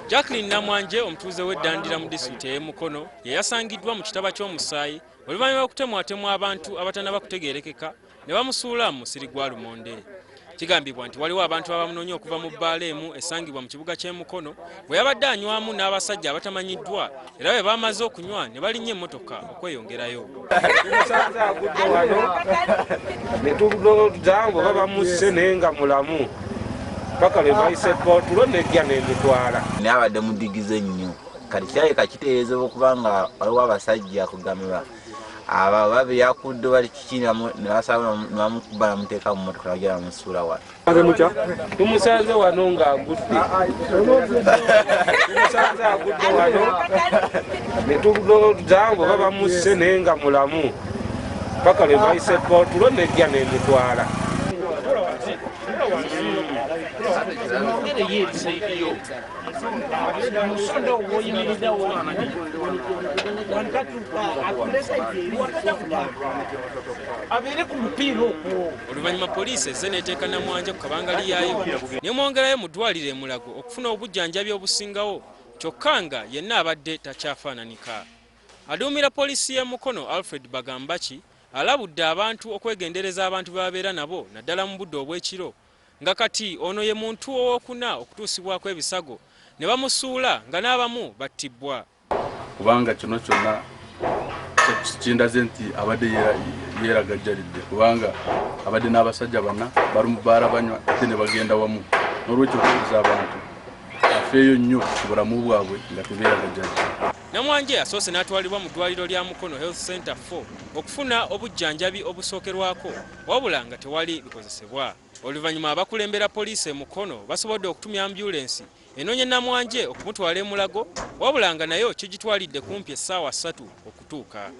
Jacqueline Namwanje omutuuze w'eddandira mu disitulikiti ey'e Mukono ye yasangiddwa mu kitaba ky'omusaayi oluvannyuma lw'okutemwatemwa abantu abatannaba kutegeerekeka ne bamusuula mu musiri gwa lumonde. Kigambibwa nti waliwo abantu abamunoonya okuva mu bbaala emu esangibwa mu kibuga ky'e Mukono bwe yabadde anywamu n'abasajja abatamanyiddwa era bwe bamaze okunywa ne balinnya emmotoka okweyongerayo. Tumusanze agudde wano ne tulowooza oba bamusse naye nga mulamu paka lwe bayise otulo nejja n'emitwala. Naye abadde mudigize nnyo kati kirabika kitegeezebwa okuba nga waliwo abasajja kugambibwa abo babiyakudde bali kiki ne basaba ne bamukuba namuteeka mu mmotoka nagira bamusuula wano. Tumusanze wano ng'agudde. Tumusanze agudde wano ne tulowooza oba bamusse naye nga mulamu paka lwe bayise otulo nejja n'emitwala. Oluvannyuma poliisi ezze n'eteeka Namwanje ku kabangali yaayo n'emwongerayo mu ddwaliro e Mulago okufuna obujjanjabi obusingawo kyokka nga yenna abadde takyafaananika. Aduumira poliisi y'e Mukono Alfred Bagambaki alabudde abantu okwegendereza abantu be babeera nabo naddala mu budde obw'ekiro nga kati ono ye muntu owookuna okutuusibwako ebisago ne bamusuula nga n'abamu battibwa. Kubanga kino kyonna kindaze nti abadde yeeragajjalidde kubanga abadde n'abasajja bana bali mu bbaala banywa ate ne bagenda wamu. N'olwekyo okubuuza abantu afeeyo nnyo ku bulamu bwabwe nga tebeeragajjalidde. Namwanje asoose n'atwalibwa mu ddwaliro lya Mukono Health Center 4 okufuna obujjanjabi obusookerwako wabula nga tewali bikozesebwa. Oluvannyuma abakulembera poliisi e Mukono basobodde okutumya ambulensi enoonye Namwanje okumutwala e Mulago wabula nga nayo kigitwalidde kumpi essaawa 3 okutuuka.